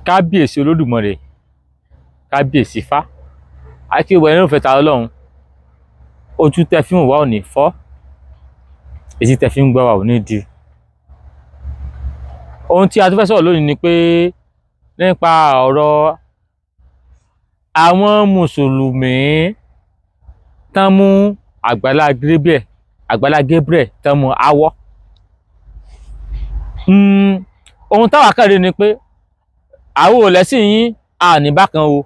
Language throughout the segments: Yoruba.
Kábíyèsí Olódùmarè, kábíyèsí Ifá, àti ìwà ẹni òfẹ́ ta Ọlọ́run. Ojú tẹ fi ń wá ò ní fọ́, etí tẹ fi ń gbọ́ wa ò ní di. Ohun tí a tún fẹ́ sọ̀rọ̀ lónìí ni pé nípa ọ̀rọ̀ àwọn mùsùlùmí tán mú Àgbàlá Gabriel, Àgbàlá Gabriel tán mú awọ́. Ohun táwa kàn rí ni pé àwọn ò lẹ́sìn yín, a ní bákan o,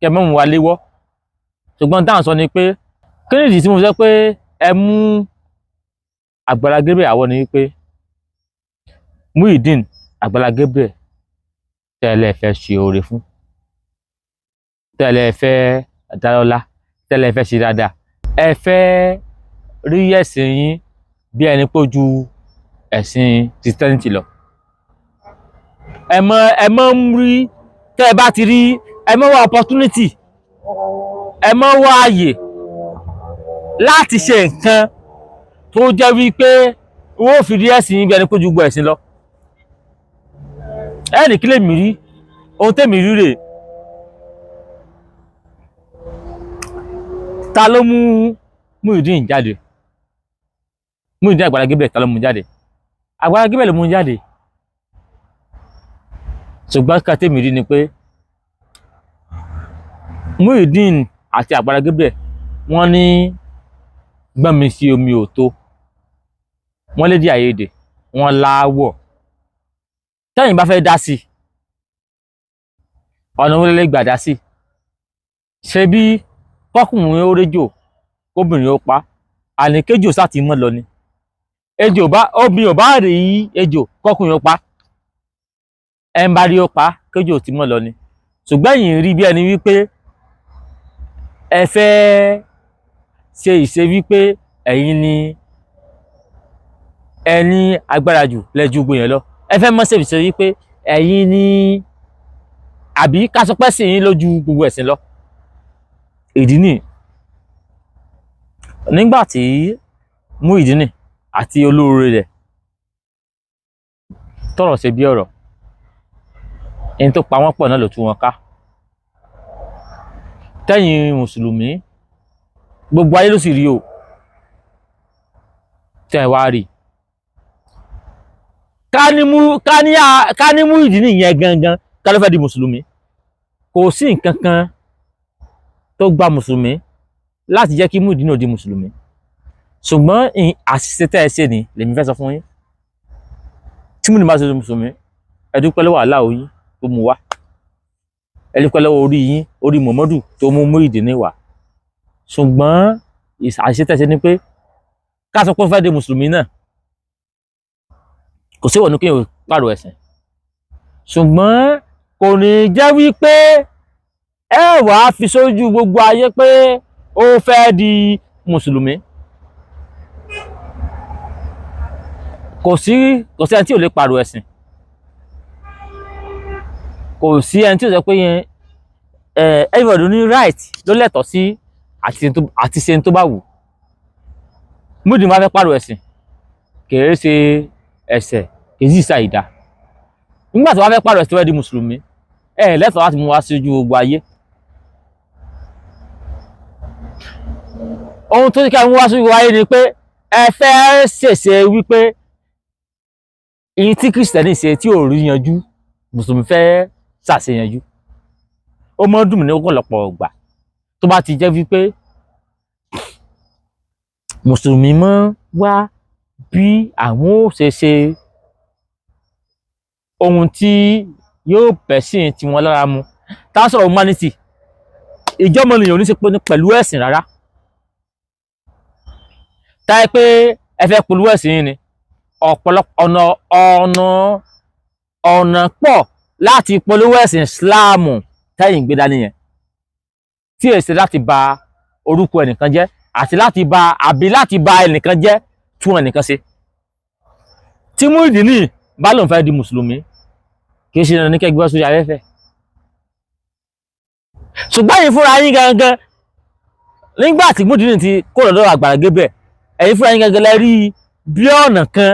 kẹ́ mọ́ mú wa léwọ́. Ṣùgbọ́n táwọn sọ ni pé kí nìdí tí mo sọ pé ẹ mú Àgbàlá Gabriel àwọ̀ ni wípé Muyideen Àgbàlá Gabriel tẹ́lẹ̀ fẹ́ ṣe oore fún, tẹ́lẹ̀ fẹ́ dálọ́lá, tẹ́lẹ̀ fẹ́ ṣe dáadáa, ẹ fẹ́ rí ẹ̀sìn yín bí ẹni pé ó ju ẹ̀sìn Christianity lọ. Ẹ mọ ń rí tẹ́ ẹ bá ti rí, ẹ mọ wá opportunity, ẹ mọ wá ààyè láti ṣe nǹkan tó jẹ́ wípé wọ́n ò fi rí ẹ̀sìn yín bí ẹni pé ó ju gbogbo ẹ̀sìn lọ. Ẹ ní kí lèmi rí, ohun tèmi rí rèé. Ta ló mú Muyideen jáde? Muyideen Àgbàlá Gabriel, ta ló mú jáde? Àgbàlá Gabriel ló mú jáde. Ṣùgbọ́n ká tèmi rí ni pé Muyideen àti Àgbàlá Gabriel wọ́n ní gbọ́nmi sí omi ò tó, wọ́n lédè àìyedè, wọ́n lááwọ̀. Tẹ́yìn bá fẹ́ dá sí i, ọ̀nà wo lẹ gbà dá sí i? Ṣé bí kọ́kùnrin ó réjò kóbìnrin ó pa, àní kéjò sá ti mọ́ lọ ni. Ejò bá obìnrin ò bá rí ejò kọ́kùnrin ó pa, ẹ ń bá rí ó pa kéjò ti mọ́ lọ ni. Ṣùgbọ́n ẹ̀yin rí bí ẹni wípé ẹ fẹ́ ṣe ìṣe wípé ẹ̀yin ni ẹ ní agbára jù lẹ́jú gbogbo yẹn lọ. Ẹ fẹ́ mọ́ ṣe ìṣe wípé ẹ̀yin ni, àbí ká sọ pé ẹ̀sìn yín lójú gbogbo ẹ̀sìn lọ. Ìdí nìyí. Nígbà tí Muyideen àti olóore rẹ̀ tọ̀rọ̀ ṣe bí ọ̀rọ̀, ẹni tó pa wọ́n pọ̀ náà ló tú wọn ká. Tẹ́yìn mùsùlùmí, gbogbo ayé ló sì rí o, tẹ́ ẹ wá rí. Ká ní Muyideen yẹn gangan ká ló fẹ́ di mùsùlùmí. Kò sí nǹkan kan tó gba mùsùlùmí láti jẹ́ kí Muyideen ó di mùsùlùmí. Ṣùgbọ́n àṣìṣe tẹ́ ẹ ṣe ni lèmi fẹ́ sọ fún yín. Tí Muyideen bá ṣe mùsùlùmí, ẹ dúpẹ́ lọ́wọ́ Allah yín tó mú wá. Ẹ dúpẹ́ lọ́wọ́ orí yín, orí Muhammadu tó mú Muyideen wá. Ṣùgbọ́n àṣìṣe tẹ́ ẹ ṣe ni pé ká sọ pé ó fẹ́ di mùsùlùmí náà, kò sí ìwọ̀n ní kéèyàn pààrọ̀ ẹ̀sìn. Ṣùgbọ́n kò ní jẹ́ wípé ẹ wàá fi sójú gbogbo ayé pé ó fẹ́ di mùsùlùmí. Kò sí ẹni tí ò lè pààrọ̀ ẹ̀sìn. Kò sí ẹni tí ò sọ pé yẹn everybody ní right ló lẹ́tọ̀ọ́ sí àti ṣe tó bá wù. Muyideen bá fẹ́ pààrọ̀ ẹ̀sìn, kìí ṣe ẹ̀ṣẹ̀, kìí sì ṣàìdá. Nígbà tí wọ́n fẹ́ pààrọ̀ ẹ̀sìn tó fẹ́ di mùsùlùmí, ẹ lẹ́tọ̀ọ́ láti mú wá sí ojú gbogbo ayé. Ohun tó ní kí a mú wá sí ojú ayé ni pé ẹ fẹ́ ṣèṣe wípé ìyí tí Kìrìsìtẹ́nì ṣe tí ò rí yanjú, mùsùlùmí fẹ́ ṣàṣeyanjú. Ó mọ́ dùn mí ní ọ̀pọ̀lọpọ̀ ọgbà tó bá ti jẹ́ wípé mùsùlùmí mọ́ wá bí àwọn ó ṣe ṣe ohun tí yóò bẹ̀sìn tiwọn lára mu. Tá a sọ̀rọ̀ humanity, ìjọ́mọnìyàn ò ní ṣe pẹ̀lú ẹ̀sìn rárá. Táyé pé ẹ fẹ́ polówó ẹ̀sìn yín ni, ọ̀pọ̀lọpọ̀ ọ̀nà pọ̀ láti polówó ẹ̀sìn Ìsìláàmù tẹ́yìn gbé dání yẹn, tí èsì láti ba orúkọ ẹnìkan jẹ́ àti láti ba àbí láti ba ẹnìkan jẹ́ tún ẹnìkan ṣe. Tí Muyideen bá lòun fẹ́ di mùsùlùmí, kì í ṣe dandan ní kẹ́ gbé wá sórí afẹ́fẹ́. Ṣùgbọ́n ẹ̀yin fúnra yín gangan, nígbà tí Muyideen ti kó lọ́dọ̀ Àgbàlá Gabriel, ẹ̀yin fúnra yín gangan lẹ rí bí ọ̀nà kan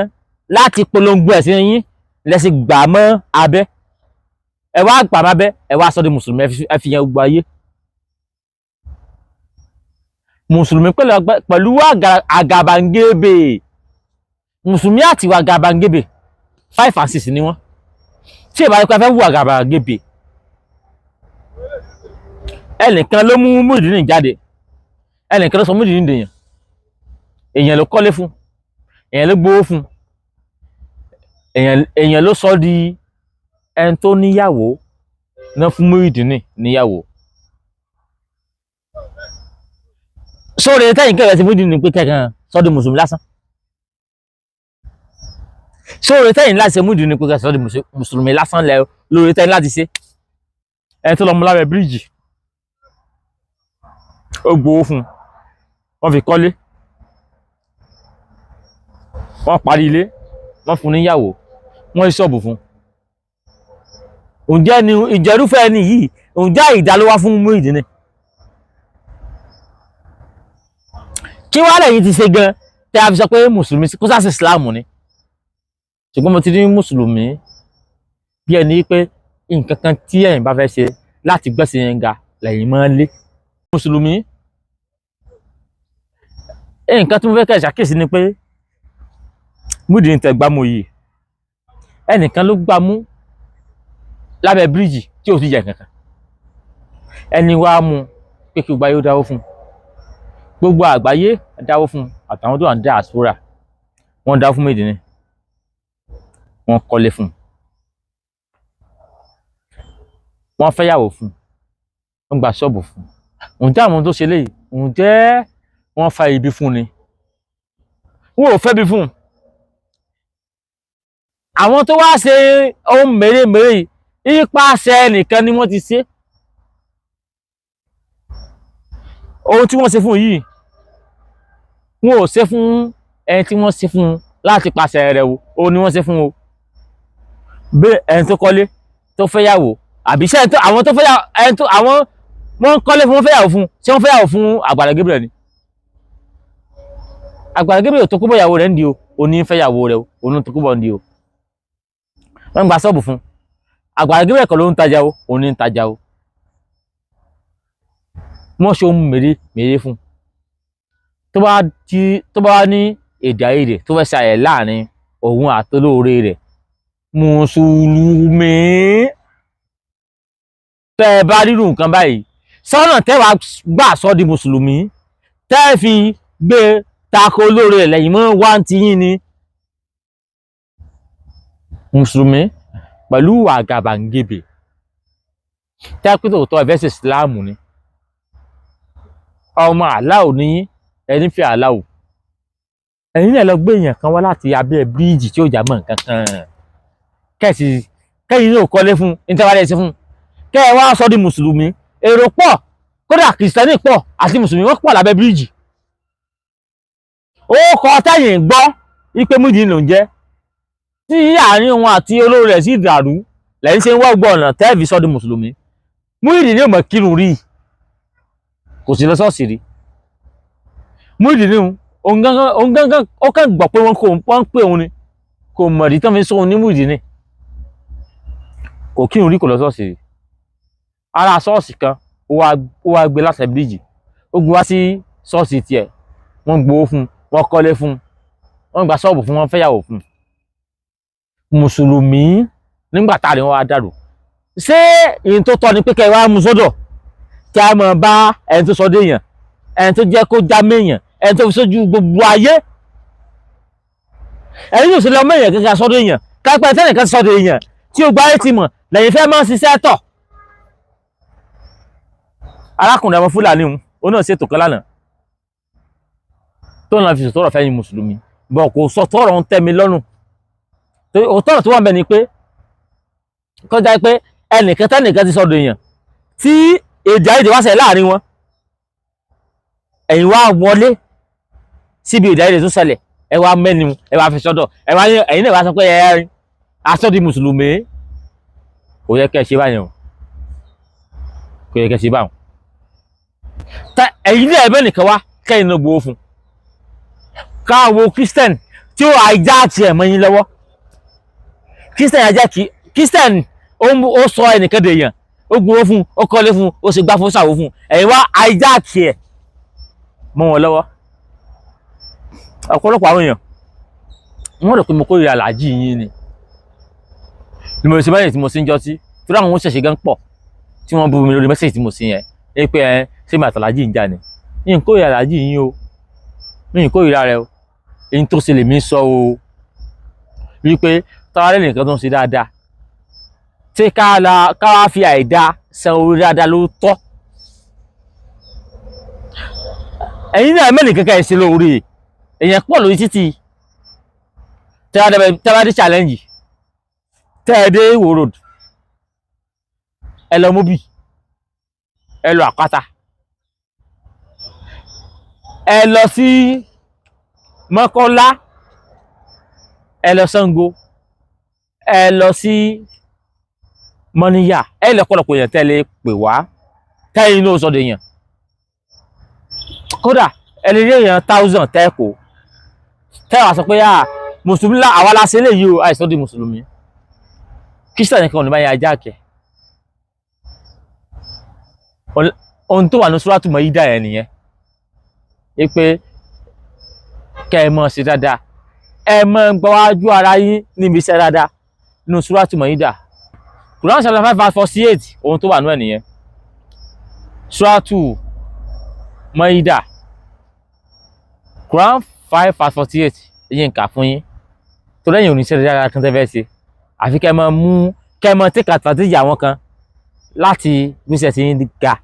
láti polongo ẹ̀sìn yín lẹ sì gbà mọ́ abẹ́. Ẹ wá gbà má bẹ́, ẹ wá sọ di mùsùlùmí, ẹ fi yẹn gbogbo ayé. Mùsùlùmí pẹ̀lú àgàbàǹgebè, mùsùlùmí àti ìwà àgàbàǹgebè 5 and 6 ni wọ́n. Tí ìbá yẹn pé fẹ́ wù àgàbàǹgebè, ẹnìkan ló mú Muyideen jáde, ẹnìkan ló sọ Muyideen dèèyàn, èèyàn ló kọ́lé fún, èèyàn ló gbowó fún, èèyàn ló sọ di ẹni tó níyàwó náà fún Muyideen níyàwó. Sóore tẹ́yìn kẹrẹ ti Muyideen ní pé kẹkàn sọ di mùsùlùmí lásán. Sóore tẹ́yìn láti ṣe Muyideen ní pé kẹkàn sọ di mùsùlùmí lásán lẹ lóore tẹ́yìn láti ṣe. Ẹni tó lọ mú lábẹ́ bíríìjì, ó gbowó fún un, wọ́n fi kọ́lé, wọ́n parí ilé, wọ́n fún níyàwó, wọ́n ṣọ́ọ̀bù fún un. Ǹjẹ́ ni ìjẹ́rúfẹ́ ẹni yìí, ǹjẹ́ àìdá ló wá fún Muyideen ni? Kí wàá lẹ́yìn ti ṣe gan tẹ́ a fi sọ pé mùsùlùmí kó sáà sí ìsìláàmù ni? Ṣùgbọ́n mo ti ní mùsùlùmí bí ẹni pé nǹkan kan tí ẹ̀yin bá fẹ́ ṣe láti gbẹ̀sìn yẹn ga lẹ́yìn máa ń lé. Mùsùlùmí, nǹkan tí mo fẹ́ kẹ́ ṣàkíyèsí ni pé Muyideen tẹ gbámú yìí, ẹnìkan ló gbámú lábẹ́ bíríìjì tí ò ti jẹ kankan. Ẹni wá mú pé kí gbogbo ayé ó dáwó fún un, gbogbo àgbáyé dáwó fún un, àtàwọn tó wà ní diaspora wọ́n dáwó fún Muyideen, wọ́n kọ́lé fún un, wọ́n fẹ́yàwó fún un, wọ́n gba ṣọ́ọ̀bù fún un. Ǹjẹ́ àwọn tó ṣe léyìí, ǹjẹ́ wọ́n fa ibi fún ni? Wọn ò fẹ́ bí fún un. Àwọn tó wá ṣe ohun mèremère yìí, ipasẹ̀ nìkan ni wọ́n ti ṣe. Ohun tí wọ́n ṣe fún yìí, wọn ò ṣe fún ẹni tí wọ́n ṣe fún láti pasẹ̀ rẹ̀ o, òun ni wọ́n ṣe fún o. Bí ẹni tó kọ́lé, tó fẹ́yàwó, àbí ṣé àwọn tó fẹ́yàwó, ẹni tó àwọn wọ́n ń kọ́lé fún, wọ́n fẹ́yàwó fún, ṣé wọ́n fẹ́yàwó fún Àgbàlá Gabriel ni? Àgbàlá Gabriel tó kó bọ̀ ìyàwó rẹ̀ ń di o, òun ní fẹ́yàwó rẹ̀ o, òun tó kó bọ̀ ń di o. Wọ́n gba ṣọ́ọ̀bù fún. Àgbàlá Gabriel kọ́ ló ń tajà o, òun ní ń tajà o. Wọ́n ṣe ohun mèremère fún. Tó bá ní èdè àìyedè tó fẹ́ ṣàyẹ̀ láàrin òun àtolóore rẹ̀, mùsùlùmí tẹ́ ẹ bá rírun nǹkan báyìí, sọ́nà tẹ́ wàá gbà sọ́ di mùsùlùmí, tẹ́ ẹ fi gbé tako olóore rẹ̀ lẹ́yìn mọ́ wá ń ti yín ni. Mùsùlùmí pẹ̀lú àgàbàǹgebè tẹ́ ẹ pé tòótọ́ ẹ fẹ́ ṣe ìsìláàmù ni, ọmọ aláwo ní ẹni fẹ́ aláwo, ẹ̀yin náà lọ gbé èèyàn kan wá láti abẹ́ bíríìjì tí ó jà mọ́ nǹkan kan, kẹ́sì kẹ́yìn náà kọ́lé fún ní tẹ́wálé ṣe fún, kẹ́ ẹ wá sọ di mùsùlùmí. Èrò pọ̀, kódà kìrìsìtẹ́nì pọ̀ àti mùsùlùmí wọ́n pọ̀ lábẹ́ bíríìjì. Ó kọ tẹ́yìn gbọ́ wípé Muyideen ló ń jẹ́, tí àárín wọn àti olórí rẹ̀ sì dàrú, lẹ́yìn ṣe ń wá gbọ́ ọ̀nà tẹ́ẹ̀fì sọ di mùsùlùmí. Muyideen ò mọ̀ kírun rí, kò sí lọ ṣọ́ọ̀ṣì rí. Muyideen òun gángan ó kàn gbọ́ pé wọ́n ń pè òun ni, kò mọ̀ rí tán fi sóhun ní Muyideen. Kò kírun rí, kò lọ ṣọ́ọ̀ṣì rí. Ara ṣọ́ọ̀ṣì kan ó wá gbé láti bíríìjì, ó gbé wá sí ṣọ́ọ̀ṣì tiẹ̀, wọ́n gbowó fún un, wọ́n kọ́lé fún un, wọ́n gba ṣọ́ọ̀bù fún, wọ́n fẹ́yàwó fún un. Mùsùlùmí nígbà tá a rí wọn wá dàrú. Ṣé ìyẹn tó tọ́ ni pé kẹ́ ẹ wá mú sọ́dọ̀, kí a máa bá ẹni tó sọ dé èèyàn, ẹni tó jẹ́ kó já méèyàn, ẹni tó fi sójú gbogbo ayé? Ẹni yóò ṣe lọ méèyàn kankan sọ́dọ̀ èèyàn, kápẹ́ tẹ́nìkan sọ́dọ̀ èèyàn tí ó gba ayé ti mọ̀ lẹ́yìn fẹ́ máa ń ṣiṣẹ́ tọ̀. Arákùnrin àwọn Fúlàní òun náà ṣètò kan lánàá tó náà fi sọ̀tọ̀rọ̀ fẹ́yìn mùsùlùmí, bọ̀ kò sọ tọ̀rọ̀ ń tẹ́ mi lọ́rùn. Òótọ́rọ̀ tó wà ń bẹ̀ ni pé kọjá pé ẹnìkan tẹ́nìkan ti sọ̀dọ̀ èèyàn tí èdè àìyedè wá ṣẹlẹ̀ láàrin wọn, ẹ̀yin wá wọlé síbi èdè àìyedè tó ṣẹlẹ̀, ẹ wá mẹ́nu, ẹ wá fi sọ́dọ̀, ẹ wá ní ẹ̀yin náà wá sọ pé ẹ aṣọ di mùsùlùmí. Kò yẹ kẹ́ ẹ ṣe báyẹn o, kò yẹ kẹ́ ẹ ṣe báwọn. Ẹ̀yin náà ẹ̀bẹ̀ nìkan wá kẹ́yìn náà gbowó fún káwo Christian tí ó àìjá tiẹ̀ mọ́ yín lọ́wọ́. Christian ajá kí Christian Ó sọ ẹnìkan dèèyàn, ó gun owó fún, ó kọ́lé fún, ó sì gbá fún sàwó fún. Ẹ̀yin wá hijack ẹ̀ mọ́ wọn lọ́wọ́. Ọ̀pọ̀lọpọ̀ àwọn èèyàn, wọ́n rò pé mo kórìíra aláàjì yín ni ni mo ṣe báyìí tí mo ṣe ń jọ sí torí àwọn oṣẹ̀ṣẹ̀ gan pọ̀ tí wọ́n bú mi lórí message tí mo ṣe yẹn ẹ pé ẹ ṣé mi àtàlájì ń jà ni. Mi ń kórìíra aláàjì yín o, mi ń kórìíra rẹ o. Èyí tó ṣe lèmi sọ o, wípé tọ́wálẹ̀ nìkan tó ń ṣe dáadáa tí ká wá fi àìdá san orí dáadáa ló tọ́. Ẹ̀yin náà mẹ́rin kankan ẹ̀ ṣe lóore, èèyàn pọ̀ lórí títì. Tẹ́wá dé Challenge, tẹ́ ẹ dé Ìwó Road, ẹ lọ Mobi, ẹ lọ Àpáta, ẹ lọ sí Mọ́kọ́lá, ẹ lọ Ṣàngó, ẹ lọ sí Mọ́níyà, ẹ lọ pọ̀lọpọ̀ èèyàn tẹ́ lè pè wá tẹ́yìn inú sọ́dọ̀ èèyàn. Kódà ẹ lè rí èèyàn 1000 tẹ́ẹ̀kọ́ tẹ́wàá sọ pé à mùsùlùmí lá àwa la ṣe léyìí o, àìsàn di mùsùlùmí. Kírísítà nìkan ò ní báyìí ajá kẹ. Ohun tó wà ní Súrátù Máídà yẹn nìyẹn wípé kẹ́ ẹ mọ̀ ṣe dáadáa, ẹ mọ̀ gbọ́wájú ara yín níbi iṣẹ́ dáadáa nínú Súrátù Máídà, Quran chapter 5 verse 48. Ohun tó wà nínú ẹ̀ nìyẹn, Súrátù Máídà, Quran 5 verse 48. Èyí ń kà fún yín tó lẹ́yìn oníṣẹ́ dáadáa kan tẹ́ fẹ́ ṣe, àfi kẹ́ ẹ máa mú kẹ́ ẹ máa take advantage àwọn kan láti gbèsè tí ń ga.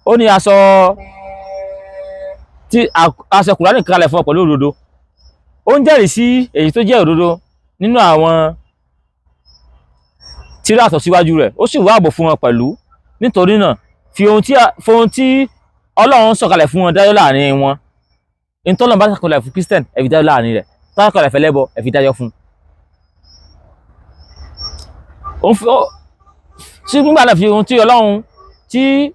Ó ní aṣọ tí aṣọ Kùránì kalẹ̀ fún ọ pẹ̀lú òdodo, ó ń jẹ́rìí sí èyí tó jẹ́ òdodo nínú àwọn tírà tó síwájú rẹ̀, ó sì wá ààbò fún wọn pẹ̀lú. Nítorí náà, fi ohun tí Ọlọ́run sọ̀kalẹ̀ fún wọn dájọ́ láàrin wọn. Ìtọ́lọ́run bá sọ̀kalẹ̀ fún Christian, ẹ fi dájọ́ láàrin rẹ̀. Tó bá sọ̀kalẹ̀ fẹ́lẹ́bọ, ẹ fi dájọ́ fún un. Sí nígbà náà, fi ohun tí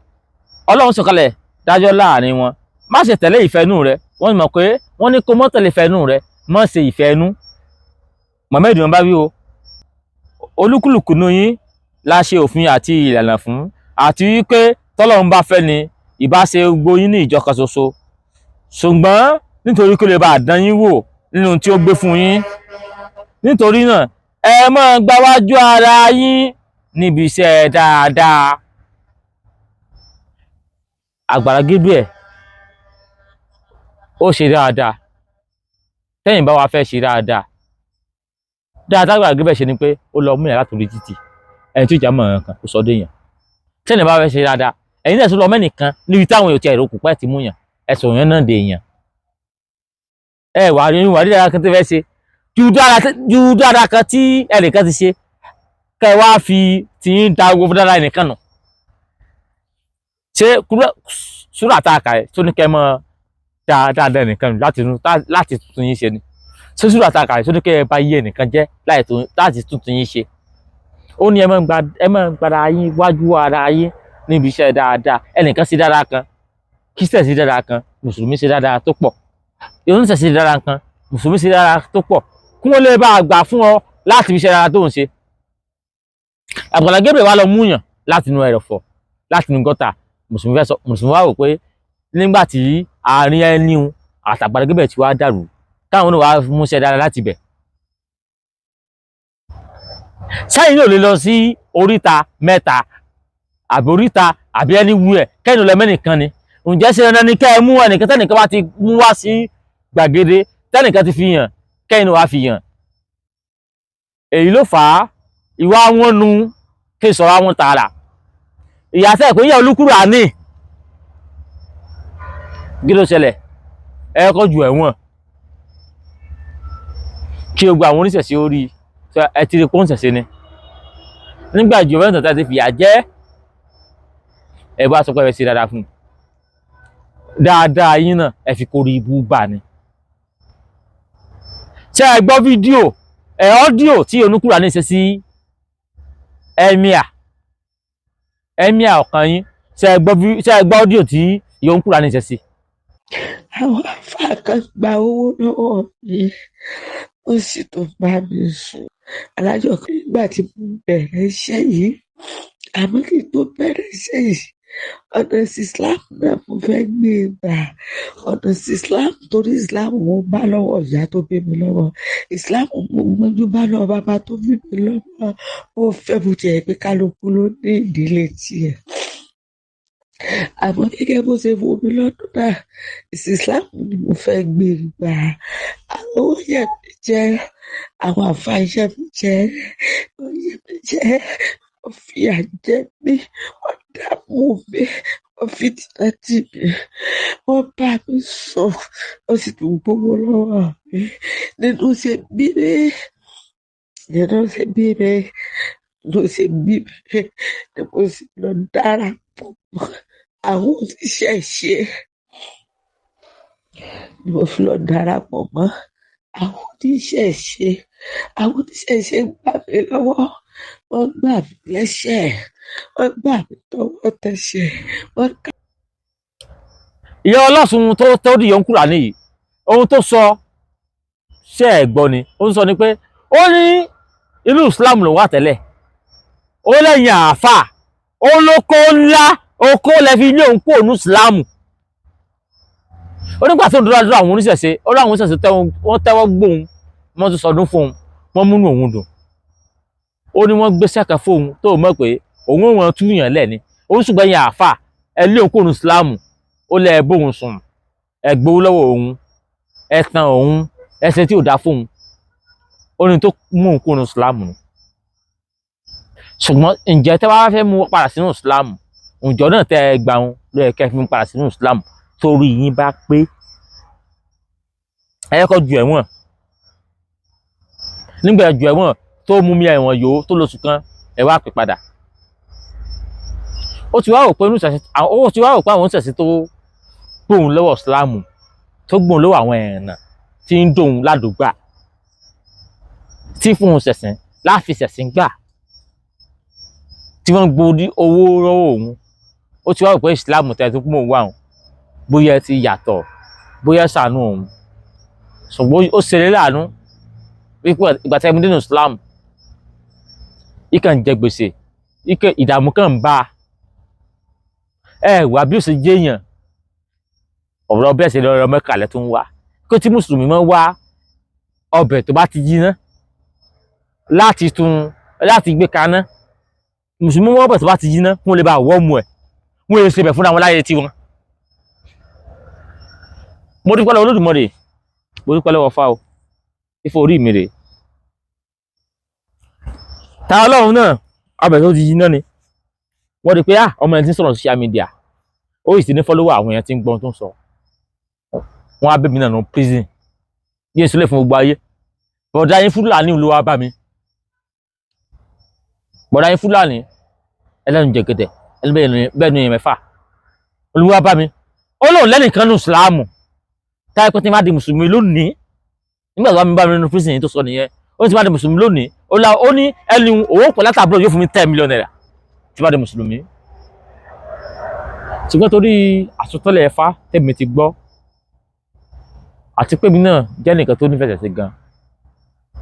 Ọlọ́run sọ̀kalẹ̀ dájọ́ láàrin wọn. Má ṣe tẹ̀lé ìfẹ́ inú rẹ. Wọ́n mọ̀ pé wọ́n ní kó mọ́ tẹ̀lé ìfẹ́ inú rẹ, má ṣe ìfẹ́ inú. Muhammed wọn bá wí o, olúkúlùkù nínú yín la ṣe òfin àti ìlànà fún, àti wípé tọ́lọ́run bá fẹ́ ni ìbá ṣe gbogbo yín ní ìjọ kan ṣoṣo, ṣùgbọ́n nítorí kó lè bá dán yín wò nínú tí ó gbé fún yín. Nítorí náà, ẹ máa gbáwájú ara yín níbi iṣẹ́ dáadáa. Àgbàlá Gabriel ó ṣe dáadáa. Tẹ́yìn bá wa fẹ́ ṣe dáadáa, dáadáa Àgbàlá Gabriel ṣe ni pé ó lọ mú yàrá látòrí títì, ẹni tí ó jà mọ̀ nǹkan ó sọ dé yàn. Tẹ́yìn bá fẹ́ ṣe dáadáa, ẹ̀yin náà tún lọ mẹ́nìkan níbi táwọn èèyàn ti ẹ̀rọ kù pẹ́ ti mú yàn, ẹ̀sùn yẹn náà dé yàn. Ẹ wà ní wà ní dáadáa kan tó fẹ́ ṣe ju dáadáa kan tí ẹnìkan ti ṣe, kẹ́ ẹ wá fi tí ń da owó fún dáadáa ẹnìkan nù. Ṣé súrà tá a kà ẹ́ tó ní kẹ́ ẹ mọ́ dáadáa ẹnìkan nù láti tuntun yín ṣe ni? Ṣé súrà tá a kà ẹ́ tó ní kẹ́ ẹ bá yé ẹnìkan jẹ́ láti tuntun yín ṣe? Ó ní ẹ máa gbára yín wájú ara yín níbi iṣẹ́ dáadáa. Ẹnìkan ṣe dáadáa kan, Christian ṣe dáadáa kan, mùsùlùmí ṣe dáadáa tó pọ̀, oníṣẹ́ ṣe dáadáa kan, mùsùlùmí ṣe dáadáa tó pọ̀, kí wọ́n lè bá a gbà fún ọ láti fi ṣe dáadáa tó ń ṣe. Àgbàlá Gabriel wá lọ múyàn láti inú ẹrọ̀fọ̀, láti inú gọ́tà. Mùsùlùmí fẹ́ sọ, mùsùlùmí wá wò pé nígbà tí àárín ẹni àtàgbàlá Gabriel ti wá dàrú, káwọn náà wá múṣẹ́ dáadáa láti bẹ̀. Sẹ́yìn náà lè lọ sí oríta mẹ́ta àbí oríta àbí ẹni wú ẹ̀ kẹ́yìn lọ mẹ́nìkan ni. Ǹjẹ́ ṣe dandan ni kẹ́ ẹ mú ẹnìkan tẹ́nìkan bá ti mú wá sí gbàgede, tẹ́nìkan ti fi hàn, kẹ́yìn náà wá fi hàn? Èyí ló fà á ìwà wọn nu kí n sọ̀rọ̀ àwọn tààrà. Ìyàtọ̀ ẹ̀kọ́ yẹ Olúkúránì, kí ló ṣẹlẹ̀? Ẹ kọ́ ju ẹ̀wọ̀n kí gbogbo àwọn oníṣẹ̀ṣe ó rí ẹ ti rí pé oníṣẹ̀ṣe ni. Nígbà ìjọba ìtàn ti fìyà jẹ ẹ bá sọ pé ẹ ṣe dáadáa fún un, dáadáa yín náà ẹ fi kórè ibú bà ni. Ṣé ẹ gbọ́ fídíò ẹ ọ́díò tí Olúkúránì ṣe sí emir ọ̀kan yín? Ṣé ẹ gbọ́ ọ́díò tí Olúkúránì ṣe sí? Àwọn àfáà kan gba owó lọ́wọ́ mi, ó sì tún bá mi sùn. Alájọkẹ́, nígbà tí mo bẹ̀rẹ̀ iṣẹ́ yìí, àmọ́ kí n tó bẹ̀rẹ̀ iṣẹ́ yìí, ọ̀nà sí Islam náà mo fẹ́ gbé e gbà. Ọ̀nà sí Islam, torí Islam mo bá lọ́wọ́ ìyá tó bí mi lọ́wọ́. Islam mo gbọ́njú bá lọ́wọ́ bàbá tó bí mi lọ́wọ́. Mo fẹ́ bó tiẹ̀ pé kálukú ló ní ìdílé tiẹ̀. Àmọ́ gẹ́gẹ́ bó ṣe wo mi lọ́dún náà, Islam ni mo fẹ́ gbé e gbà. Àwọn owó yẹ̀ mí jẹ́, àwọn àfa iṣẹ́ mi jẹ́, wọ́n yẹ̀ mí jẹ́, wọ́n fìyà jẹ mí, wọ́n dààmú mi, wọ́n fìtínà tì mí, wọ́n bá mi sùn, wọ́n sì tún gbowó lọ́wọ́ mi. Nínú ṣe bí mi, nínú ṣe bí mi, nínú ṣe bí mi, ni mo sì lọ darapọ̀ mọ́ àwọn oníṣẹ̀ṣe, ni mo fi lọ darapọ̀ mọ́ àwọn oníṣẹ̀ṣe. Àwọn oníṣẹ̀ṣe gbà mí lọ́wọ́, wọ́n gbà mí lẹ́sẹ̀, wọ́n gbà mí tọwọ́ tẹsẹ̀, wọ́n ká. Ìyá Ọlọ́sùn tó dìyọ̀ ń kúrà nìyí, ohun tó sọ ṣé ẹ̀ gbọ́ ni ó ń sọ ni pé ó ní inú Islam ló wà tẹ́lẹ̀, ó lẹ́yìn àáfà, ó lóko ńlá okó lẹ́fi ilé òun kúrò ní Islam. Ó nígbà tó ń dúró dúró àwọn oníṣẹ̀ṣe, ó láwọn oníṣẹ̀ṣe wọ́n tẹ́wọ́ gbóhun, wọ́n tún sọdún fóun, wọ́n múnú òun dùn. Ó ní wọ́n gbé sẹ́kẹ̀ fóun tó mọ̀ pé òun ò wọ́n túyàn lẹ̀ ni. Ó ní ṣùgbọ́n ẹ̀yin àáfà ẹ lé òun kúrò ní Islam, ó lẹ́ bóun sùn, ẹ gbowó lọ́wọ́ òun, ẹ tan òun, ẹ ṣe tí ò dáa fóun. Ó ní tó mú òun kúrò ní Islam nù. Ṣùgbọ́n ǹjẹ́ tẹ́ wàá fẹ́ mú padà sínú Islam, ǹjọ́ náà tẹ́ ẹ gbà wọn ló yẹ kẹ́ fi mú padà sínú Islam torí yín bá pé ẹ kọ́ ju ẹ̀wọ̀n. Nígbà ju ẹ̀wọ̀n tó mú mi ẹ̀wọ̀n yòó tó lóṣù kan, ẹ wá pè padà. Ó ti wá rò pé ó ti wá rò pé àwọn oníṣẹ̀ṣe tó gbóhùn lọ́wọ́ Islam, tó gbóhùn lọ́wọ́ àwọn ẹ̀rànà tí ń dóhùn ládùúgbà, tí fún òun ṣẹ̀sìn láfi ṣẹ̀sìn gbà, tí wọ́n ń gbórí owó lọ́wọ́ òun. Ó ti wá rò pé Islam tẹ̀ tó kún òun wà òun, bóyá ẹ ti yàtọ̀, bóyá ṣàánú òun. Ṣùgbọ́n ó ṣeré láàánú wípé ìgbà tí ẹmu dénú Islam, ìkàn jẹ gbèsè, ìkàn ìdààmú kàn ń bá ẹ wà bí ó ṣe jẹ́yàn. Ọ̀rọ̀ bẹ́ẹ̀ ṣe lọ́rọ̀ mẹ́kàlẹ́ tó ń wá kó tí mùsùlùmí máa ń wá ọbẹ̀ tó bá ti jiná láti tún láti gbé kaná. Mùsùlùmí wọ́n ọbẹ̀ tó bá ti jiná kún lè bá wọ́ọ̀mù ẹ̀, wọ́n yẹ ṣe bẹ̀ fúnra wọn láyé tiwọn. Mo dúpẹ́ lọ́wọ́ Olódùmarè, mo dúpẹ́ lọ́wọ́ Ifá o, Ifá orí mi rèé. Ta Ọlọ́run náà ọbẹ̀ tó ti jiná ni wọ́n rí pé ọmọ ẹni tí ń sọ̀rọ̀ social media, ó sì ti ní follower, àwọn èèyàn tí ń gbọ́n tó ń sọ. Wọ́n á bẹ̀ mí náà nù prison yín sílẹ̀ fún gbogbo ayé. Bọ̀dá yín Fúlàní ló wá bá mi, bọ̀dá yín Fúlàní ẹlẹ́nu jẹ̀gẹ̀dẹ̀ bẹ́ẹ̀ ni èèyàn mẹ́fà olúwa bá mi. Ó lóun lẹ́nìkan nù Ìsìlámù táyé pé tí n bá di mùsùlùmí lónìí, nígbà tó bá mi bá mi nínú prison yìí tó sọ nìyẹn, ó ní tí n bá di mùsùlùmí lónìí, ó ní ẹni owó pẹ̀lú àtàbúrò yóò fún mi 10 million naira tí n bá di mùsùlùmí. Ṣùgbọ́n torí àsọtẹ́lẹ̀ Ifá tẹ̀mí ti gbọ́, àti pé mi náà jẹ́ nìkan tó nífẹ̀ẹ́ ṣẹ̀ṣẹ̀ gan,